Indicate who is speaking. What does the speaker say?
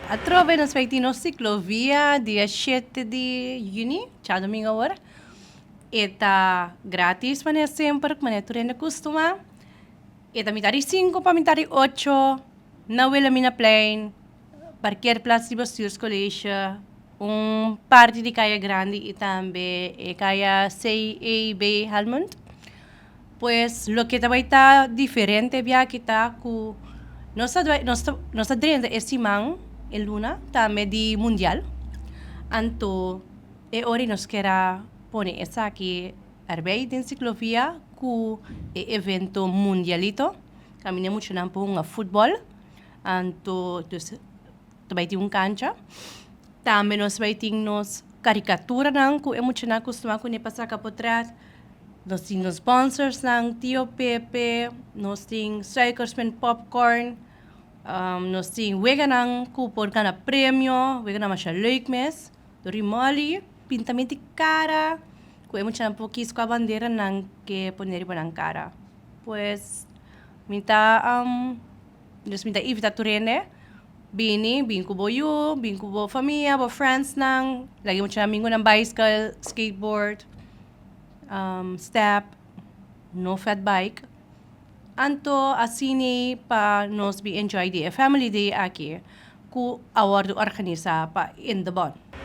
Speaker 1: Atrobe nos bai tin nos siklovia dia shete di yüni, djadumingu awor. E ta gratis manera semper, manera tur hende kustuma. E ta mitar di sinku pa mitar di ocho na Wilhelminaplein, parkeerplaats di Bestuurscollege, un parti di Kaya Grandi i tambe e kaya CEB Helmond. Pues loke ta bai ta diferente biaha ta ku nos ta nos ta nos ta drenta e siman, e luna tambe di mundial. Anto e ora nos kier a pone esaki erbij den siklovia ku e evento mundialito. Kaminda muchanan por hunga futbòl. Anto dus ta bai tin un kancha. Tambe nos bai tin nos karikaturanan ku e muchanan kustumá kuné pa saka potrèt. Nos tin nos sponsorsnan, Tio Pepe, nos tin Suikersmint Popcorn, nos tin weganan ku por gana premio, weganan masha leuk mes, Dori Molly, pintamento di kara, ku e muchanan por kis kua bandera nan ke pone riba nan kara. Pues mi ta dus mi ta invita tur hende bini, bin ku bo yu, bin ku bo famia, bo friendsnan, laga e muchanan bin ku nan bicycle, skateboard. Step, no fat bike. Anto asina pa nos bin enjoy di e family day aki ku a wòrdu organisá pa Indebon.